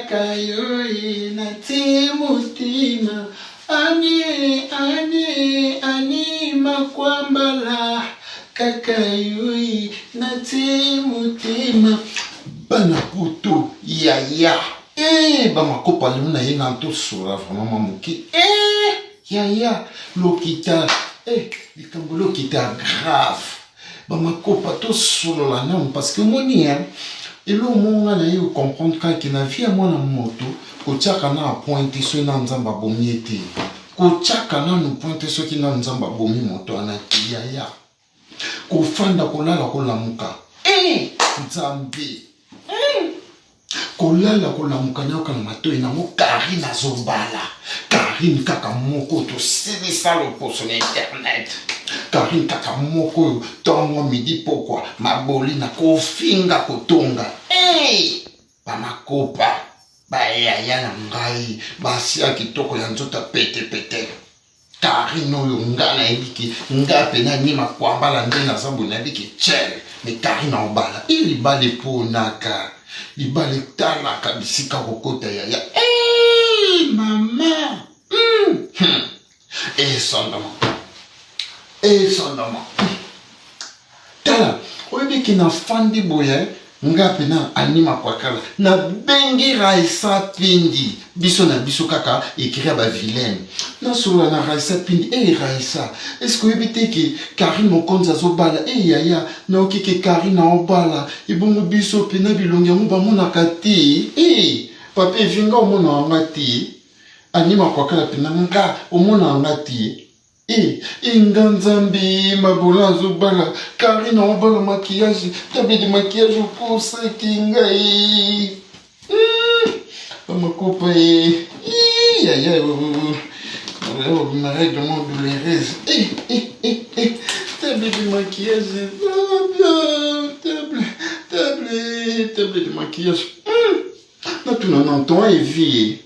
Kaka yo ye natie motema Anie anie anie makwambala Kaka yo ye natie motema. Bana poto yaya eh ba makopa lelo na ye na tosola vraiment mwa moke eh yaya lokita eh likambo lokita grave. Bamakopa tosolola nanu parce que omoni hein eloko moko nga naye ko comprendre kaka ke na vie ya mwana moto kotiaka na point te soki nanu nzambe abomi ye te kotiaka nanu point te soki nanu nzambe abomi moto wana te yaya kofanda kolala kolamuka eh nzambe Kolala kolamuka nayoka na matoyi nango Carine azobala Carine kaka moko tosilisa loposo na internet Carine kaka moko oyo tongo midi pokwa mabolina kofinga kotonga hey! Bamakopa bayaya na ngai basi ya kitoko ya nzoto ya pete pete. Carine oyo nga nayebi ke nga pena ni makwambala nde naza boye nayebi ke chel me Carine aobala e libala eponaka libala etalaka bisika kokota yaya e mama mm. hmm. Esondama esondama Tala oyebi ke na fandi boye nga pena anima kwakala na bengi Raissa Pindi biso na biso kaka ecurie ya ba vilaine na solola na Raissa Pindi eh Raissa est ce que oyebi te ke Carine Mokonzi azobala eh yaya nayoki ke Carine aobala ebongo biso pena bilongi yango bamonaka te eh papa evi nga omonaka nga te anima kwakala pena nga omonaka nga te. Eh eh nga nzambe mabola azobala Carine aobala maquillage table de maquillage okosaki ngai bamakopa e yaya ma règlement douloureuse eh, eh, eh, eh. Table de maquillage table table table de maquillage Natuna na ton evi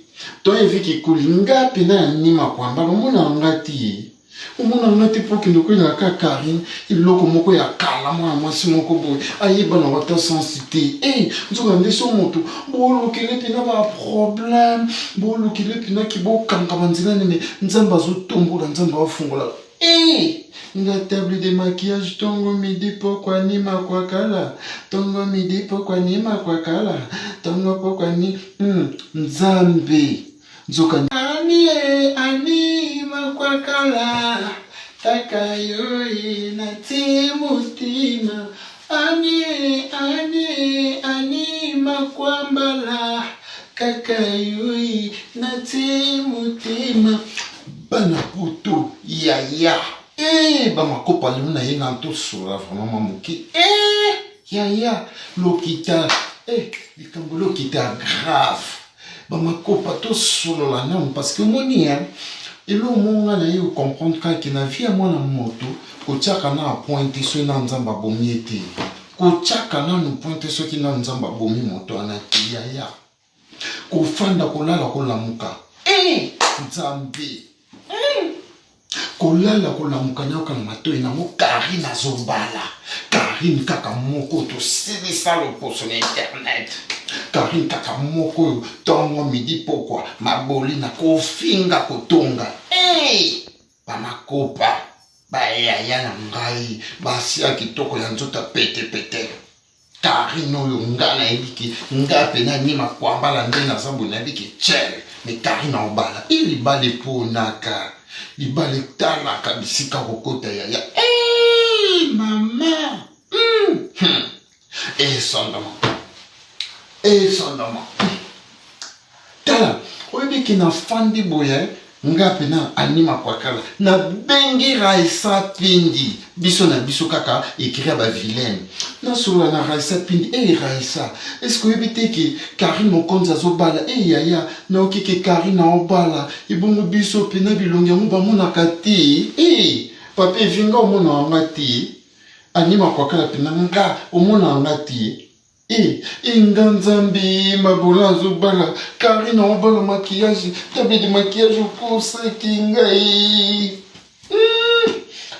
ton evi kikuli nga pena ya nima kwamba omona nga te omona nga te po okende koyela ka Carine eloko moko ya kala mwana mwasi moko boye ayebana wata sensi te e eh, nzoka nde so moto bolukele mpena ba problème bolukele mpena ki bokanga banzela nini nzambe azotombola nzambe afungola Eh! Nga table de maquillage tongo midi pokwa ni makwakala tongo midi pokwa ni makwakala tongo pokwa ni mm, nzambe nzoka ani e ani makwakala kaka yo na ti mutima ani e ani e ani makwambala kaka yo na ti mutima. Bana poto yaya eh ba makopa lelo na ye na tosola vraiment mwa moke eh yaya lokita eh likambo lokita grave ba makopa tosolola nanu parce que omoni hein eloko moko nga na ye comprendre kaka ke na vie ya mwana moto kotiaka na point te soki na nzambe abomi ye te kotiaka nanu point te soki na nzambe abomi moto wana te yaya Kofanda kolala kolamuka eh nzambe mm. Kolala kolamuka nayoka na matoyi nango Carine azobala Carine kaka moko tosilisa loposo na internet Carine kaka moko oyo tongo midi pokwa mabolina kofinga kotonga eh bamakopa bayaya na ngai basi ya kitoko ya nzoto ya pete pete. Carine oyo nga nayebi ke nga pena ni makwambala nde naza boye nayebi ke chel me Carine aobala e libala eponaka libala etalaka bisika kokota yaya e mama mm. hmm. Esondama esondama Tala oyebi ke nafandi boye nga pena anima kwakala nabengi Raissa Pindi biso na biso kaka ecurie ya ba vilaine nasolola na Raissa Pindi eh Raissa est ce que oyebi te ke Carine Mokonzi azobala eh yaya nayoki ke Carine aobala ebongo biso pena bilongi yango bamonaka te eh papa evi nga omonaka nga te anima kwakala pena nga omonaka nga te. Eh eh nga nzambe mabola azobala Carine aobala maquillage table de maquillage okosaki ngai mm.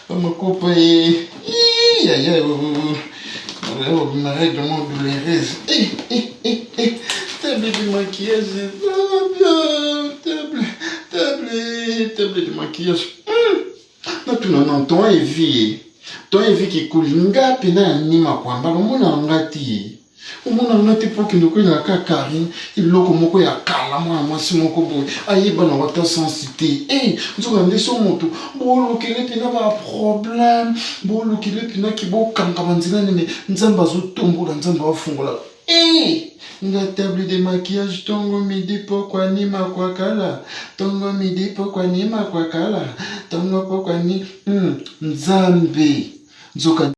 bamakopa e yaya ma règlement douloureuse eh, eh, eh, eh. Table de maquillage eza bien. Table, table, table de maquillage. Natuna na ton Evi. Ton Evi kikuli nga pena ya nima kwamba omona nga te. Omona nga te mpo okende koyela kaka Karine eloko moko ya kala mwana mwasi moko boye ayeba na wata sensi te. Eh, nzoka nde so moto bolukele mpena ba problème, bolukele mpena ki bokanga banzela nini, Nzambe azotombola, Nzambe afungola. Eh, nga table de maquillage tongo midi pokwa nima kwa kala, tongo midi pokwa nima kwa kala, tongo pokwa ni Nzambe nzoka.